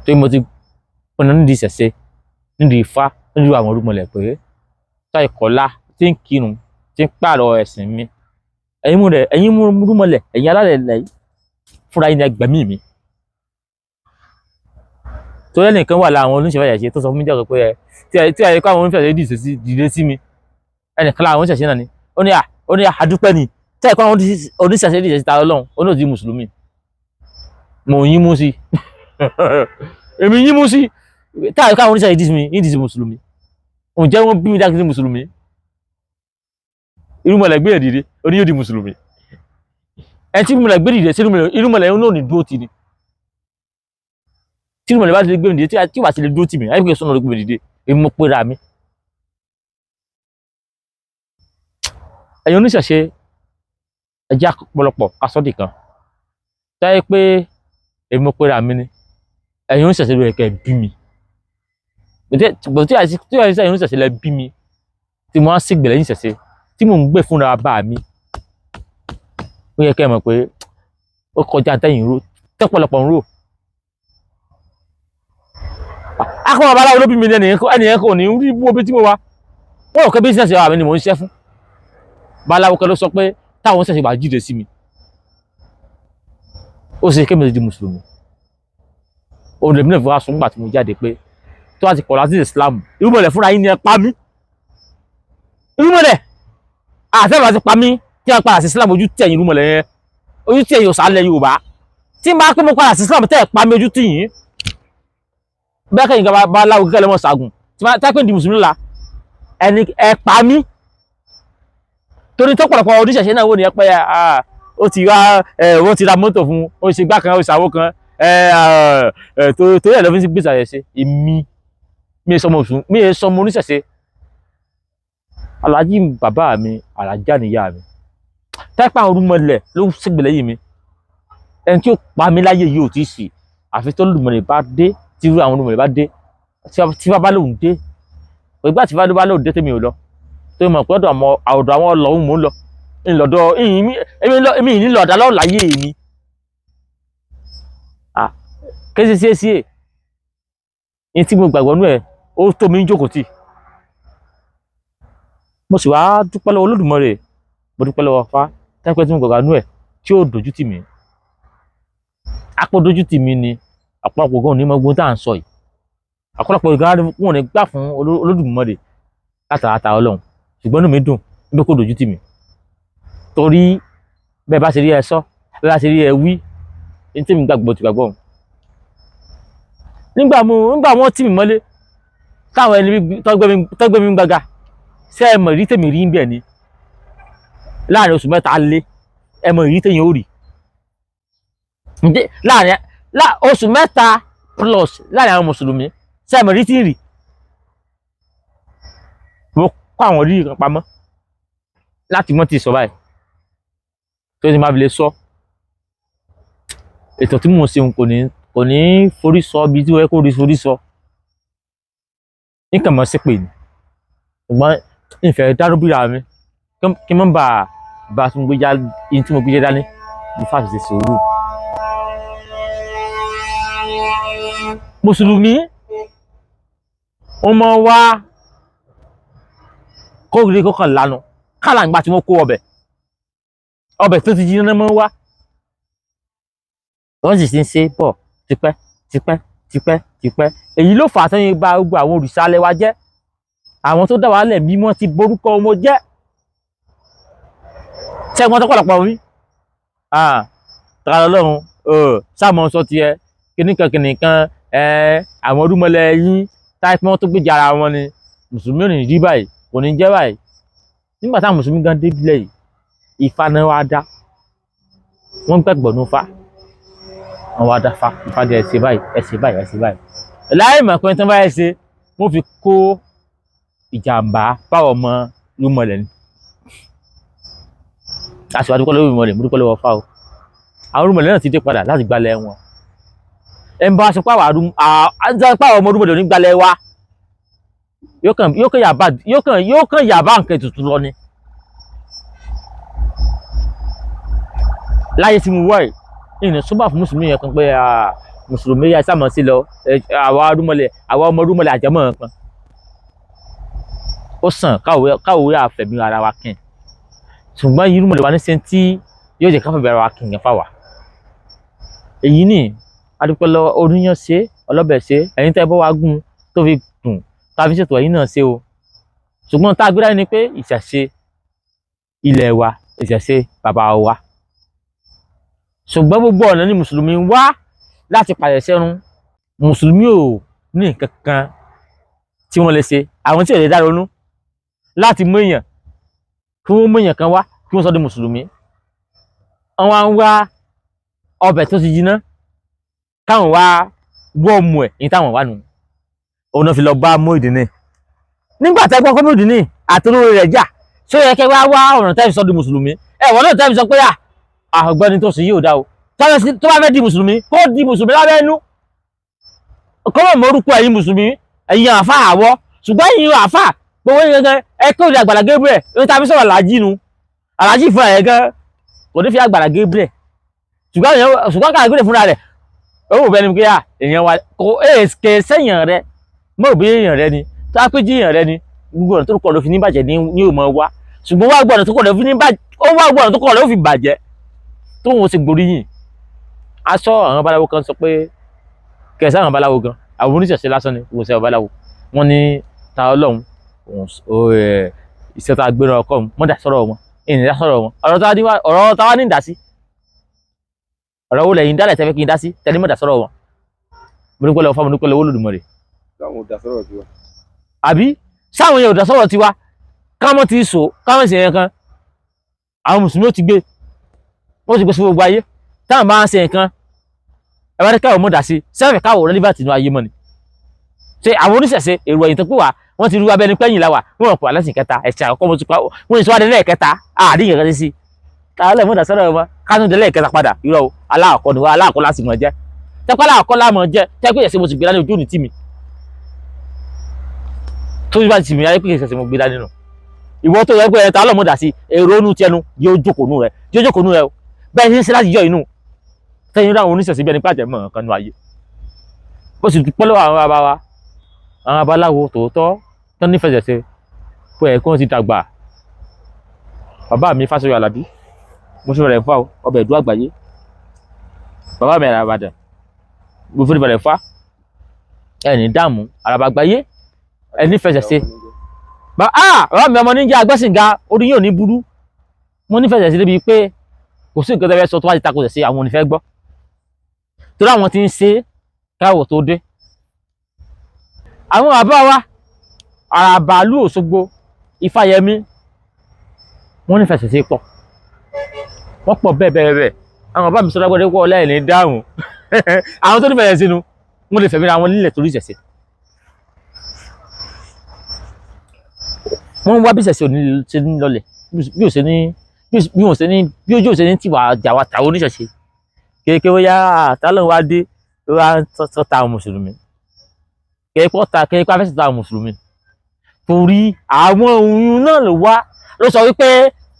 torí mo ti pinnu nídìí ìṣẹ̀ṣe, nídìí Ifá, nídìí àwọn orúmọlẹ̀ pé táì kọ́lá tí ń kírun tí ń pààrọ̀ ẹ̀sìn mi, ẹ̀yin mú rẹ̀, ẹ̀yin mú rúmọlẹ̀, ẹ̀yin alálẹ̀ ilẹ̀ yìí fúnra yín ni ẹgbẹ̀mí mi. Torí ẹnìkan wà láwọn oníṣẹ́ ìṣẹ̀ṣe tó sọ fún mi jẹ́ pé ẹ tí ẹ kọ́ àwọn oníṣẹ́ ìṣẹ̀ṣe dìde sí mi, ẹnìkan láwọn oníṣẹ̀ṣe náà ni ó ní à ó ní àdúpẹ́ ni tí ẹ kọ́ àwọn oníṣẹ̀ṣe dìde sí ta Ọlọ́run, ó ní òtí mùsùlùmí. Mò ń yín mú sí, èmi yín mú sí tí ẹ kọ́ àwọn oníṣẹ̀ṣe dìde sí mi, yín dìde sí mùsùlùmí. Ǹjẹ́ wọ́n bí mi dákí sí mùsùlùmí? Irúnmọlẹ̀ gbé dìde, ó ní yóò di mùsùlùmí. Ẹ tí irúnmọlẹ̀ gbé dìde sí irúnmọlẹ̀ náà ní dúró tì ní. Tí irúnmọlẹ̀ bá ti lè gbé mi dìde, tí wàá ti lè dúró tì mí, ayé pé sọ́nà ló gbé mi dìde, èmi mo pera mi. Ẹ̀yin oníṣẹ̀ṣe, ẹ jẹ́ ọ̀pọ̀lọpọ̀ kásọ́dì kan. Táyé pé èmi mo pera mi ni, ẹ̀yin oníṣẹ̀ṣe ló yẹ kẹ́ bí mi. Tí àìsí ẹ̀yin oníṣẹ̀ṣe lẹ bí mi, tí mo á sì gbẹ̀lẹ́ ìṣẹ̀ṣe, tí mò ń gbé fúnra bá mi, ó yẹ kẹ́ ẹ mọ̀ pé ó kọjá tẹ́yìn ró, tẹ́pọ̀lọpọ̀ ń rò. Akọ́ babaláwo ló bí mi ní ẹnìyẹn kò ní rí bú obi tí mo wá. Wọ́n rò pé bísíǹsì wa mi ni mò ń ṣiṣẹ́ fún. Babaláwo kan ló sọ pé táwọn ṣẹ̀ṣẹ̀ bá jíde sí mi. Ó ṣe kémi di mùsùlùmí. Òun lèmi náà fi wá sọ nígbà tí mo jáde pé tó bá ti kọ̀ láti Islam, irúmọlẹ̀ fúnra yín ni ẹ pa mí. Irúmọlẹ̀ àtẹ̀bà ti pa mí tí wọ́n padà sí Islam, ojú tẹ̀yìn irúmọlẹ̀ yẹn, ojú tẹ̀yìn òsàlẹ̀ Yorùbá. Tí n bá pé mo padà sí Islam tẹ́ ẹ̀ pa mí, ojú tì yín. Bẹ́ẹ̀ kẹ́yìn kan bá láwo kíkẹ́ lẹ́mọ̀ ṣàgùn tí wọ́n tẹ́ pé di mùsùlùmí la ẹni ẹ pa mí. Torí tó pọ̀lọpọ̀ oníṣẹ̀ṣe náà wò ní ẹ pé ó ti wá ẹ, wọ́n ti ra mọ́tò fún ó ṣe gbá kan, ó ṣàwó kan ẹ ẹ, torí ẹ̀ lọ́ fi ń gbèsè àyẹ̀ṣe. Èmi mi sọmọ òsùn, mi sọmọ oníṣẹ̀ṣe. Aláàjì bàbá mi, alájà níyà mi, tẹ́pẹ́ àwọn orúmọlẹ̀ ló ń ṣègbè lẹ́yìn mi. Ẹni tí ó pa mí láyé yìí ò tí ì sí, àfi tó lùmọ̀lẹ̀ bá dé, tí irú àwọn orúmọlẹ̀ bá dé, tí bàbá lòun dé. Ìgbà tí bàbá lòun dé tèmi ò lọ, tó mọ̀ pé ọ̀dọ̀ àwọn ọlọ́run mò ń lọ, ńlọ́dọ̀ èmi ní lọ́dà lọ́wọ́ láyé mi. Kéṣe sí èsì ẹ̀ ní tí mo gbàgbọ́ nú ẹ̀, ó tó mi ń jókòó tì. Mo sì wá dúpẹ́ lọ́wọ́ Olódùmarè, mo dúpẹ́ lọ́wọ́ Ifá tẹ́pẹ́ tí mo gbàgbọ́ nú ẹ̀ tí ó dojú tì mí. Apò dojú tì mí ni ọ̀pọ̀lọpọ̀ gan ní mọ́gbọ́n tá à ń sọ yìí. Ọ̀pọ̀lọpọ̀ gan wọn ò ní gbà fún Olódùmarè látara Ọlọ́run, ṣùgbọ́n inú mi dùn níbi kó dojú tì mí, torí bẹ́ẹ̀ bá ṣe rí ẹ sọ, bẹ́ẹ̀ bá ṣe rí ẹ wí, ní tí mi gbàgbọ́ ti gbàgbọ́. Nígbà wọ́n tì mí mọ́lé, táwọn ẹni tọ́gbẹ́ mi gbàgà, ṣé ẹ mọ̀ ìrí tèmi rí ń bẹ̀ ni? Láàrin oṣù 3 lé, ẹ mọ̀ ìrí tèmi ó rí láàrin oṣù 3 plus láàrin àwọn mùsùlùmí, ṣé ẹ mọ̀ ìrí tí ń rí? Mo kó àwọn orí kan pamọ́ láti mọ́ ti sọ báyìí tó ti máa fi lè sọ ètò tí mò ń ṣe kò ní forí sọ ibi tí wọ́n yẹ kó rí forí sọ, nǹkan mọ̀ sí pé ni. Ṣùgbọ́n ìfẹ́ dárúbìrà mi kí n má bà bá tí mo gbé já tí mo gbé jẹ́ dání, mo fà ṣe sùúrù. Mùsùlùmí wọ́n máa wá kóòrè kókàn lánàá kálá ìgbà tí wọ́n kó ọbẹ̀ ọbẹ̀ tó ti jiná máa ń wá, wọ́n sì ti ń ṣe bọ̀ tipẹ́ tipẹ́ tipẹ́ tipẹ́. Èyí ló fà á sẹ́yìn bá gbogbo àwọn òrìṣà alẹ́ wa jẹ́, àwọn tó dá wa lẹ̀ mímọ́ ti borúkọ wọn jẹ́. Ṣẹ́gun tó pọ̀lọpọ̀ wí tara Ọlọ́run sáàmù sọ tiẹ̀ kìnìkan kìnìkan, àwọn orúmọlẹ̀ yín táì pọ́n tó gbèjà ara wọn ni mùsùlùmí ò ní rí báyìí, kò ní jẹ́ báyìí. Nígbà táwọn mùsùlùmí gan débílẹ̀ yìí, Ifá náà wá dá, wọ́n gbàgbọ́ ní Ifá, wọ́n wá dá Ifá, Ifá jẹ́ ẹsẹ̀ báyìí, ẹsẹ̀ báyìí, ẹsẹ̀ báyìí, láì mọ̀ pé tí wọ́n bá yẹ ṣe wọ́n fi kó ìjàmbá báwọn ọmọ irúnmọlẹ̀ ni. A sì wá dúpẹ́ lọ́wọ́ irúnmọlẹ̀, mo dúpẹ́ lọ́wọ́ Ifá o. Àwọn irúnmọlẹ̀ náà ti dé padà láti gbalẹ̀ wọn. Ẹ̀ ń bá aṣọ pàwọ́ ọmọ irúnmọlẹ̀ ò ní gbalẹ̀ wa, yóò kàn yàbá nǹkan ètùtù lọ ni. Láyé tí mo wá yìí, ìrìn sọ́bà fún mùsùlùmí yẹn kan pé mùsùlùmí yà sàmọ̀ sí lọ, àwa irúnmọlẹ̀, àwa ọmọ irúnmọlẹ̀ àjẹmọ́ kan. Ó sàn káwé àfẹ̀mí ara wa kìn, ṣùgbọ́n irúnmọlẹ̀ wa ní sẹ́ńtì yóò jẹ́ káfẹ̀mí ara wa kìn yẹn fáwa. Èyí ni adúpẹ́ lọ oníyàn ṣe, ọlọ́bẹ̀ ṣe, ẹ̀yin tẹ́ bọ́ wa gún tó fi dùn tàbí ṣètò ẹ̀yin náà ṣe o. Ṣùgbọ́n tá a gbéra ni pé ìṣẹ̀ṣe ilẹ̀ wa, ìṣẹ̀ṣe bàbá wa. Ṣùgbọ́n gbogbo ọ̀nà ni mùsùlùmí wá láti pàṣẹ sẹ́run. Mùsùlùmí ò ní nǹkan kan tí wọ́n lè ṣe, àwọn tí ò lè dá ronú láti mú èèyàn, kí wọ́n mú èèyàn kan wá kí wọ́n sọ di mùsùlùmí. Wọ́n á wá ọbẹ̀ tó ti jiná káwọn wá wọ́ọ̀mù ẹ̀ ní táwọn wà nù. Òun náà fi lọ bá Muyideen. Nígbà tẹ́ gbọ́ pé Muyideen àti olórí rẹ̀ jà, ṣé ó yẹ kẹ́ wá wá ọ̀nà tẹ́ fi sọ di mùsùlùmí? Ẹ wọ́n náà tẹ́ fi sọ pé ọ̀gbẹ́ni tó sì yóò dá o, tó bá fẹ́ di mùsùlùmí kó di mùsùlùmí lábẹ́ inú, kó mọ̀ mọ́rúkọ ẹ̀yin mùsùlùmí, ẹ̀yin àfa àwọ̀. Ṣùgbọ́n ẹ̀yin àfa gbogbo yín gangan ẹ kó di Àgbàlá Gabriel ní tàbí sọ̀rọ̀ aláàjì nu, aláàjì fúnra ẹ̀ gan kò ní fi Àgbàlá Gabriel, ṣùgbọ́n Àgbàlá Gabriel fúnra rẹ̀ ó wò bẹ́ẹ̀ ni pé èèyàn wa kò èèkè sẹ́yìn rẹ̀. Mọ̀ òbí èèyàn rẹ ni tó á pé jí èèyàn rẹ ni, gbogbo ọ̀nà tó kọ̀ ló fi ní bàjẹ́ ní ò mọ̀ wá. Ṣùgbọ́n wá gbọ́ ọ̀nà tó kọ̀ ló fi ní bàjẹ́, ó wá gbọ́ ọ̀nà tó kọ̀ ló fi bàjẹ́ tóun ó sì gboríyìn. Aṣọ àwọn babaláwo kan sọ pé kẹsàn àwọn babaláwo gan àwọn oníṣẹ̀ṣe lásán ni kò sí babaláwo. Wọ́n ní ta Ọlọ́run iṣẹ́ tá a gbéra ọkọ mọ́ dà sọ̀rọ̀ wọn, ìní dá sọ̀rọ̀ wọn. Ọ̀rọ̀ táwa ní ìdásí, ọ̀rọ̀ wo lẹ́yìn dálẹ̀ tẹ́fẹ́ kí n dá sí tẹ́lẹ̀ mọ́ dà sọ̀rọ̀ wọn? Mo dúpẹ́ lọ́wọ́ fáwọn, mo dúpẹ́ lọ́wọ́ Olódùmarè. Táwọn ò dá sọ̀rọ̀ tiwa. Àbí sáwọn yẹn ò dá sọ̀rọ̀ tiwa? Káwọn ti sọ káwọn sì yẹn kan àwọn mùsùlùmí ó ti gbé, wọ́n ti gbé sí gbogbo ayé. Táwọn bá ń ṣe nǹkan ẹ bá ní káwọn mọ̀ dá sí sẹ́fẹ̀ káwọn relevant nínú ayé mọ́ ni. Ṣé àwọn oníṣẹ̀ṣe èrò ẹ̀yìn tó pé wá wọ́n ti rú abẹ́ni pẹ́yìn láwà, wọ́n rọ̀ pọ̀ lẹ́sìn kẹta ẹ̀sìn àkọ́kọ́ mo ti pa wọ́n ní sọ́wádìí lẹ́ẹ̀kẹta àdéhùn kan sí táwọn lẹ́mọ̀ dá sọ́dọ̀ wọn kánú dé lẹ́ẹ̀kẹta padà. Irọ́ o, aláàkọ́ ni wọ́n, aláàkọ́ láti mọ̀ jẹ́ tẹ́pẹ́ aláàkọ́ lámọ̀ jẹ́ tẹ́pẹ́ ẹ̀sìn mo ti gbé dání ojú òní tì mí tó bá ti mí ayé pé ẹ̀sìn mo gbé dání nù. Ìwọ tó yẹ pé ẹ̀ ta lọ́mọ dà sí èrò inú tiẹnu yóò jókòó nù rẹ, yóò jókòó nù rẹ o. Bẹ́ẹ̀ ní ṣe láti yọ inú tẹ́yìn ráwọn oníṣẹ̀ṣe bí ẹni pàjẹ́ mọ̀ nǹkan nù ayé. Bó sì dúpẹ́ lọ́wọ́ àwọn bàbá wa, àwọn babaláwo tòótọ́ tó nífẹ̀ẹ́ ṣe pé ẹ̀kọ́ wọn ti dàgbà. Bàbá mi Fásọyọ̀ Àlàbí, mo fi rẹ̀ fà ó ọbẹ̀ ìdú àgbáyé. Bàbá mi Àràbàdàn, mo fi rẹ̀ fà ẹni dààmú àràbà àgbáyé ẹni nífẹ̀ẹ́ ṣe. Bàbá mi ọmọ níjà agbẹ́sìnga orí yóò ní burú. Mo nífẹ̀ẹ́ ṣe débi pé kò sí nǹkan tó fẹ́ sọ tó bá ti takò ṣe àwọn onífẹ́ gbọ́, torí àwọn tí ń ṣe káwọ̀ tó dé. Àwọn bàbá wa Àràbàlú Òṣogbo Ifáyẹmí, wọ́n nífẹ̀ẹ́ ṣe pọ̀, wọ́n pọ̀ bẹ́ẹ̀ bẹ́ẹ̀ bẹ́ẹ̀. Àwọn bàbá mi sọ́dọ̀ gbọ́dọ̀ pọ̀ lẹ́yìn ní dáhùn. Àwọn tó nífẹ̀ẹ́ sínú wọ́n lè fẹ̀mí ra wọn nílẹ̀ torí ìṣẹ̀ṣe. Wọ́n wá bí ìṣẹ̀ṣe ò ní ṣe ní lọlẹ̀, bí ò ṣe ní bí ò ṣe ní bí ojú ò ṣe ní tìwà jàwá tàwọn oníṣẹ̀ṣe kéèké wọ́n tálọ̀ wá dé wá sọ́ta àwọn mùsùlùmí kéèké ọ̀tá kéèké afẹ́sẹ̀ ta àwọn mùsùlùmí, torí àwọn ohun náà ló wá ló sọ wípé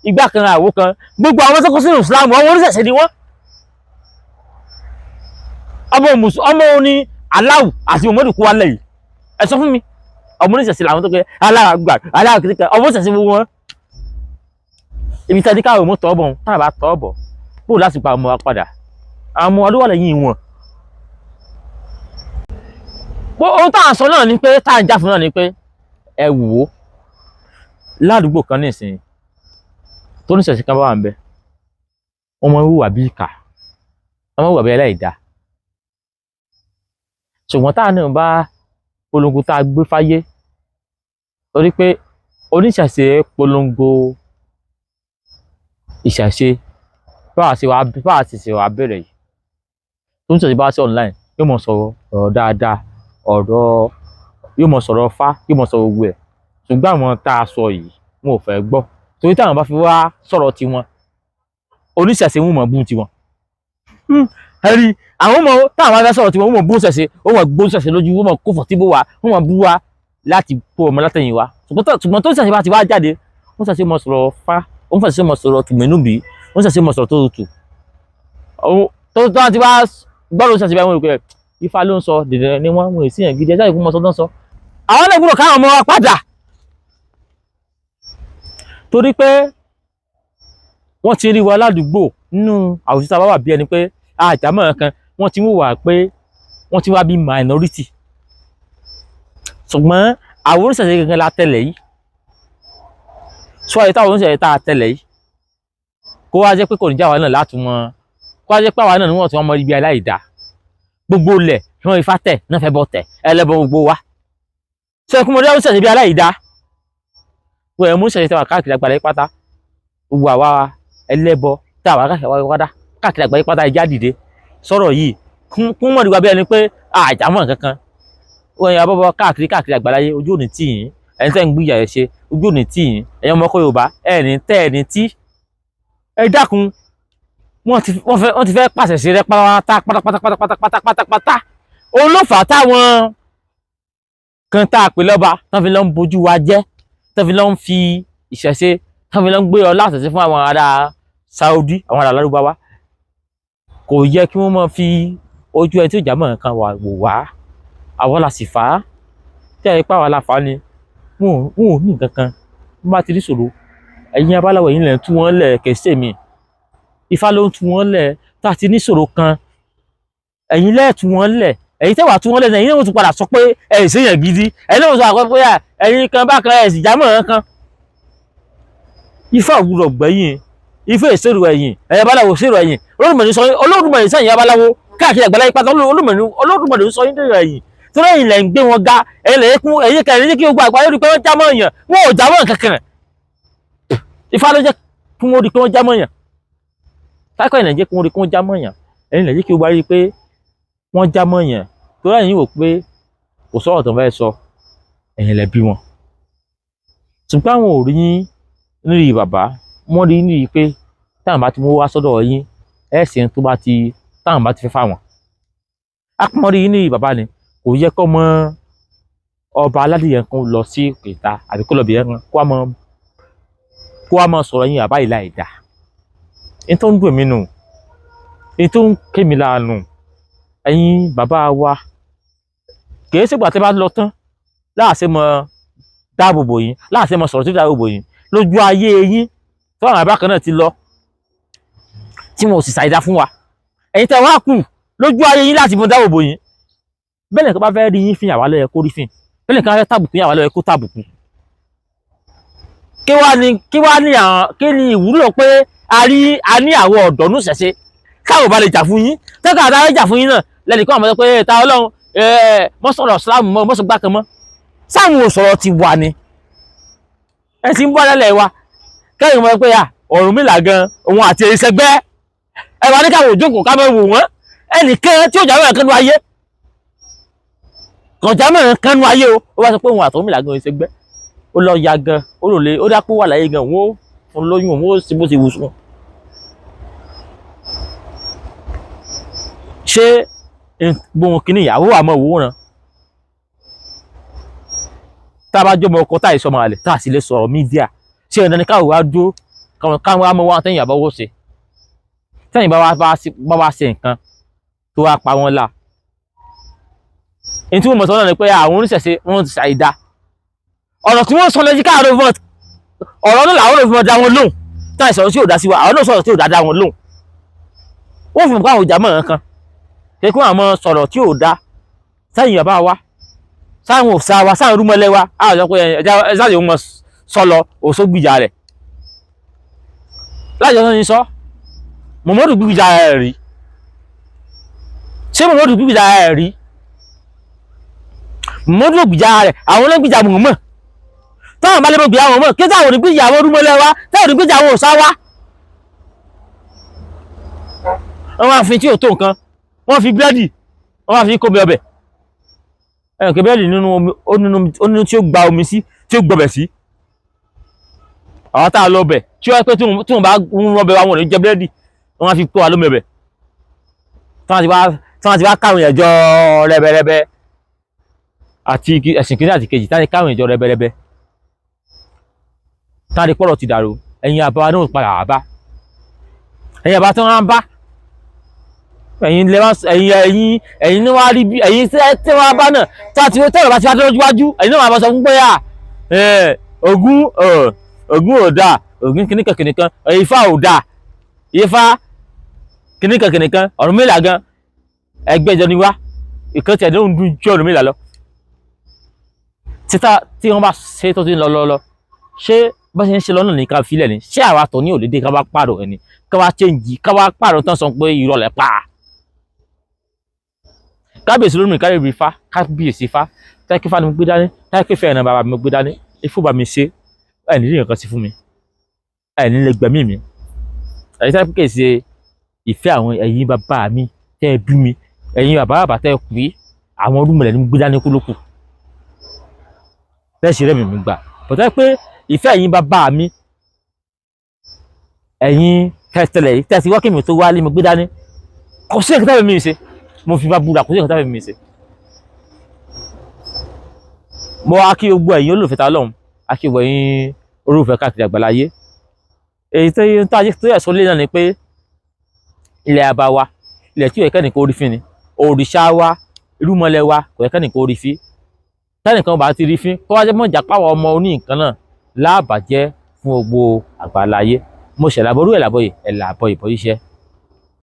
igbá kan àwo kan gbogbo àwọn tó kó sínú Islam àwọn oníṣẹ̀ṣe ni wọ́n. Ọmọ òní Aláwù àti Muhammadu kú wálẹ̀ yìí, ẹ sọ fún mi, ọmọ oníṣẹ̀ṣe làwọn tó pé Aláwù gbà Aláwù kìíní ọmọ oníṣẹ̀ṣe gbogbo wọn. Ibi tí a ti káwọn ọmọ tọ́ bọ̀ tá a bá tọ́ bọ̀ kó láti pa ọmọ wa padà, àwọn ọmọ ọdún wà lẹ́yìn wọn. Ohun tá à ń sọ náà ni pé tá à ń jà fún náà ni pé ẹ wò ó ládùúgbò kan nísìnyí tó ní ṣẹ̀ṣẹ̀ kan bá wà ń bẹ, wọ́n máa ń hùwà bí ìkà, wọ́n máa ń hùwà bí aláìda. Ṣùgbọ́n táà náà bá polongo tá a gbé fáyé, torí pé oníṣẹ̀ṣe polongo ìṣẹ̀ṣe báwa ṣe wà bẹ̀rẹ̀ yìí, tó ń ṣẹ̀ṣẹ̀ bá sí online yóò mọ̀ sọ̀rọ̀ ọ̀rọ̀ dáadáa, ọ̀rọ̀ yóò mọ̀ sọ̀rọ̀ fá, yóò mọ̀ sọ̀rọ̀ gbogbo ẹ̀. Ṣùgbọ́n àwọn tá a sọ yìí wọn ò fẹ́ gbọ́, torí táwọn bá fi wá sọ̀rọ̀ tiwọn oníṣẹ̀ṣe wọn mọ̀ bú tiwọn. Ẹ̀rí àwọn ọmọ táwọn bá fẹ́ sọ̀rọ̀ tiwọn wọn mọ̀ bú ṣẹ̀ṣe, wọn mọ̀ gbó ṣẹ̀ṣe lójú, wọn mọ̀ kó fọ̀tí bó wa, wọn mọ̀ bú wa láti kó ọmọ látẹ̀yìn wa. Ṣùgbọ́n tó ṣẹ̀ṣẹ̀ bá ti wá jáde, wọ́n ṣẹ̀ṣẹ̀ mọ̀ sọ̀rọ̀ fá, wọ́n ṣẹ̀ṣẹ̀ mọ̀ sọ̀rọ̀ tùmínúbí, wọ́n ṣẹ̀ṣẹ̀ mọ̀ sọ̀rọ̀ tó tutù. Tó ti wá gbọ́dọ̀ ṣẹ̀ṣẹ̀ bá wọn rò pé Ifá ló ń sọ dèdè ni wọ́n wọ́n èsì yẹn gidi ẹjá ìkú mọ́ sọ́dọ̀ sọ. Àwọn náà gbọ́dọ̀ káwọn ọmọ wa padà, torí pé wọ́n ti rí wa ládùúgbò nínú àwùjọ tá a bá wà bí ẹni pé àjàmọ́ kan, wọ́n ti ń wà pé wọ́n ti wá bí minority. Ṣùgbọ́n àwọn oníṣẹ̀ṣe gangan la tẹ̀lẹ̀ yìí, sọ àyè táwọn oníṣẹ̀ṣe tá a tẹ̀lẹ̀ yìí kó wá jẹ́ pé kò ní jẹ́ àwa náà láti mọ, kó wá jẹ́ pé àwa náà ni wọ́n ti wọ́n mọ ibi aláìda gbogbo ilẹ̀ tí wọ́n ifá tẹ̀ náà fẹ́ bọ́ tẹ̀ ẹlẹ́bọ gbogbo wa. Ṣé ẹkún mọdé oníṣẹ̀ṣe bí aláìda wọ́n ẹ̀ mú oníṣẹ̀ṣe tẹwà káàkiri àgbáyé pátá, gbogbo àwa ẹlẹ́bọ tàwa káàkiri àgbáyé pátá ẹja dìde sọ̀rọ̀ yìí kún mọ̀dìgbà bí ẹni pé àjàmọ̀ kankan. Wọ́n yẹn abọ́bọ́ káàkiri káàkiri àgbáyé, ojú òní tì yín, ẹni tẹ́ ń gbìyà ẹ̀ ṣe ojú òní tì yín, ẹ̀yin ọmọ ọkọ Yorùbá ẹni tẹ́ ẹni tí ẹ dákun. Wọ́n ti fẹ́ pàṣẹ sí rẹ pátápátá pátápátá pátápátá. Òun ló fà á táwọn kan tá a pè lọ́ba tán fi lọ́ ń bojú wa jẹ́, tán fi lọ́ ń fi ìṣẹ̀ṣe, tán fi lọ́ ń gbé ọlá àṣẹṣe fún àwọn ará Saudi, àwọn ará Lárúbáwá. Kò yẹ kí wọ́n máa fi ojú ẹni tí ò jámọ́ nǹkan wò wá, àwọn la sì fà á. Tí a yẹ pàwọn aláfa ni wọn ò ní nǹkan kan. Wọ́n bá ti rí ṣòro, ẹ̀yin abáláwo ẹ̀yin lẹ̀ ń tú wọn lẹ̀ kẹsẹ̀ mi. Ifá ló ń tú wọn lẹ̀. Tá a ti ní ṣòro kan, ẹ̀yin lẹ̀ tú wọn lẹ̀. Ẹ̀yin tẹ́wà tú wọn lẹ̀, ẹ̀yin náà tún padà sọ pé ẹ̀ ṣèyàn gidi. Ẹ̀yin náà sọ àpẹ pé ẹ̀yin kan bákan ẹ̀ sì jámọ̀ kan. Ifá ò gbúdọ̀ gbẹ̀yìn. Ifá ìṣèrò ẹ̀yìn, ẹ̀yin abaláwo ṣèrò ẹ̀yìn. Olódùmarè sọ, Olódùmarè sẹ́yìn abaláwo káàkiri àgbáláyé pátá. Olódùmarè sọ yín dèrò ẹ̀yìn torí ẹ̀yin lẹ̀ ń gbé wọn ga. Ẹ̀yin lẹ̀ kún ẹ̀yin kan ẹ̀yin kí gbogbo àgbáyé rí pé wọ́n jámọ́ èèyàn. Wọn ò jámọ́ kankan. Ifá ló jẹ́ kí wọ́n rí pé wọ́n jámọ́ èèyàn. Táìkọ́ ẹ̀yin lẹ̀ jẹ́ kí wọ́n rí pé wọ́n jámọ́ èèyàn. Ẹ̀yin lẹ̀ jẹ́ kí gbogbo ayé rí pé wọ́n jámọ́ èèyàn torí ẹ̀yin wò pé kò sọ̀rọ̀ tó ń fẹ́ sọ. Ẹ̀yin lẹ̀ bí wọn, ṣùgbọ́n àwọn ò rí yín nírì bàbá. Wọ́n rí nírì pé táwọn bá ti mú wá sọ́dọ̀ yín, ẹ̀ sì ń tó bá ti táwọn bá ti fẹ́ fáwọn. Apọ́n rí yín nírì bàbá ni. Kò yẹ kó mọ ọba aládìyẹ kan lọ sí ìta àbí kó lọ bìyẹn kan kó wá mọ sọ̀rọ̀ yín bàbá yìí láì dá. Ní tó ń dùn mí nù, ní tó ń ké mi láàánú, ẹ̀yin bàbá wa, kìí ṣègbà tẹ́ bá lọ tán láàṣẹ mọ dáàbòbò yín, láàṣẹ mọ sọ̀rọ̀ tí dáàbòbò yín lójú ayé yín. Tó àwọn àbá kan náà ti lọ tí wọn ò sì ṣàìdá fún wa, ẹ̀yin tẹ́ wá kù lójú ayé yín láti mọ dáàbòbò yín. Bẹ́ẹ̀ nìkan bá fẹ́ rí yín fín, àwa ló yẹ kó rí fín. Bẹ́ẹ̀ nìkan bá fẹ́ tàbùkù yín, àwa ló yẹ kó tàbùkù. Kí wá ní àwọn kí ni ìwúlò pé a rí a ní àwọn ọ̀dọ́ nù ṣẹ̀ṣẹ̀ káwọn bá lè jà fún yín tẹ́ka àtàwọn jà fún yín náà lẹ́nìkan àmọ́ pé ta Ọlọ́run mọ́sọ̀rọ̀ sílámù mọ́ mọ́sọ̀gbà kan mọ́ sáwọn òsọ̀rọ̀ ti wà ní ẹ ti ń bọ́ lẹ́lẹ̀ wa kẹ́yìn mọ́ pé à Ọ̀rúnmìlà gan òun àti ìṣẹ́gbẹ́ ẹ wà ní káwọn òjókòó ká mọ́ wò wọ́n. Ẹnìkan tí ó jáwé ẹ̀kan nu ayé kọjá mẹ́rin kan nu ayé o, ó wá sọ pé òun àti Ọ̀rúnmìlà gan ìṣẹ́gbẹ́. Ó lọ ya gan, ó lò lé, ó dápò wà láyé gan, òun ó fún lóyún, òun ó sì bó ti wù sùn. Ṣé gbóhùn kínní ìyàwó àmọ́ òwòrán tá a bá jọmọ ọkọ tá a ìsọmọ àlè tá a sì lè sọ̀rọ̀ mídíà, ṣé ẹ̀dá ni káwọn wá dúró káwọn wá mọ wá tẹ́yìn àbọ̀wọ́ ṣe tẹ́yìn bá wá ṣe nǹkan tó wá pa wọ́n là? Èyí tí wọ́n mọ̀ sọ́nà ni pé àwọn oníṣẹ̀ṣe wọ́n ti ṣàìdá ọ̀rọ̀ tí wọ́n sọ lẹ́jí káàró fún ọ̀rọ̀ náà làwọn òfin dá wọn lóhùn. Tá ìsọ̀rọ̀ tí ò dá sí wa, àwọn náà sọ̀rọ̀ tí ò dá dá wọn lóhùn. Wọ́n fi mọ̀ káwọn ìjà mọ̀ nǹkan kí wọ́n àmọ́ sọ̀rọ̀ tí ò dá sẹ́yìn bàbá wa, sáwọn òsà wa, sáwọn rúmọlẹ́ wa. Á sọ pé ẹja yóò mọ sọlọ òṣògbìjà rẹ̀ láti ọ̀sán ní sọ Mọ̀mọ́dù gbìjà rẹ̀ rí. Ṣé Mọ̀mọ́dù gbìjà rẹ̀ rí? Mọ̀mọ́dù gbìjà rẹ̀, àwọn olóògbìjà mọ̀mọ́ táwọn bá lè mọ̀ gbìjà wọn mọ̀ kí táwọn onígbìjà àwọn rúmọlẹ́ wa, táwọn onígbìjà àwọn òsà wa. Wọ́n wá fi tí ò tó nǹkan, wọ́n fi búrẹ́dì, wọ́n wá fi kómi ọbẹ̀. Ẹ̀rùn kí búrẹ́dì nínú omi ó nínú tí ó gba omi sí, tí ó gbọbẹ̀ sí. Àwọn tá a lọ bẹ̀ tí wọ́n pẹ́ tí wọ́n bá ń rọbẹ̀ wa, wọn ò ní jẹ búrẹ́dì. Wọ́n wá fi kó wa lómi ọbẹ̀ tí wọ́n ti wá káwọn èèyàn jọ rẹ́bẹrẹ́bẹ́ àti ẹ̀sìn kìíní àti kejì, tí wọ́n ti káwọn èèyàn jọ rẹ́bẹrẹ́bẹ́ tí wọ́n ti pọ̀rọ̀ ti dàrú. Ẹ̀yin àbá náà padà wá bá ẹ̀yin àbá tí wọ́n á bá ẹ̀yin lẹ wá ẹ̀yin ẹ̀yin ẹ̀yin ní wá rí bí ẹ̀yin tí wọ́n bá náà tí wọ́n ti tẹ́lẹ̀ bá ti wá dọ́jú wájú, ẹ̀yin náà máa sọ fún pé à Ògún Ògún ò dáa, Ògún kìnnìkan kìnnìkan, Ifá ò dáa, Ifá kìnnìkan kìnnìkan, Ọ̀rúnmìlà gan ẹgbẹ́jọ ni wá, ìkan tiẹ̀ ló ń dún ju Ọ̀rúnmìlà lọ. Títà tí wọ́n bá ṣe tó ti ń lọ lọ lọ, ṣé bá ṣe ń ṣe lọ́nà ní ká filẹ̀ ni? Ṣé àwa tọ̀ ní òlédè ká bá pààrọ̀ ẹni ká wá change, ká wá pààrọ̀ tán sọ pé irọ́ lẹ̀ pa? Kábíyèsí lónìí, kábíyèsí Ifá, kábíyèsí Ifá táyé Ifá ni mo gbé dání, táyé pé fẹ́ràn bàbá mi mo gbé dání. Ifá bá mi ṣe ẹ̀ ní nǹkan sí fún mi, ẹ̀ ní lè gbẹ̀mí mi. Ẹ̀yin táyé pé ṣe ìfẹ́ àwọn ẹ̀yin bàbá mi tẹ́ ẹ bí mi, ẹ̀yin bàbá bàbá tẹ́ ẹ kú yìí, àwọn olúmọ̀lẹ̀ ni mo gbé dání kú lókù bẹ́ẹ̀ ṣe rẹ́mi mi gbà bọ̀tẹ́ pé ìfẹ́ ẹ̀yin bàbá mi, ẹ̀yin tẹ̀tẹ̀lẹ̀ yìí tẹ̀sí wákìmí tó wálé mo gbé dání, kò sí ẹ̀kẹ́tà mi ṣe, mo fi bá búra, kò sí ẹ̀kẹ́tà mi ṣe. Mo wá kí gbogbo ẹ̀yin olùfẹ́ ta lọ́hùn, á kí gbogbo ẹ̀yin olùfẹ́ káàkiri àgbáláyé. Èyí tó tó yẹ sọ lé náà ni pé ilẹ̀ àbá wa, ilẹ̀ tí ò yẹ kẹ́nìkan orí fín ni, òrìṣà wa, irúmọlẹ̀ wa kò yẹ kẹ́nìkan orí fín. Tẹ́nìkan bá ti rí fín, kó wá jẹ́ mọ̀jà páwọ̀ ọmọ oní nǹkan náà láàbàjẹ́ fún gbogbo àgbáláyé. Mo ṣẹ̀làbọ̀rú ẹ̀ làbọ̀yè ẹ̀ làbọ̀ ìbọ̀ iṣẹ́.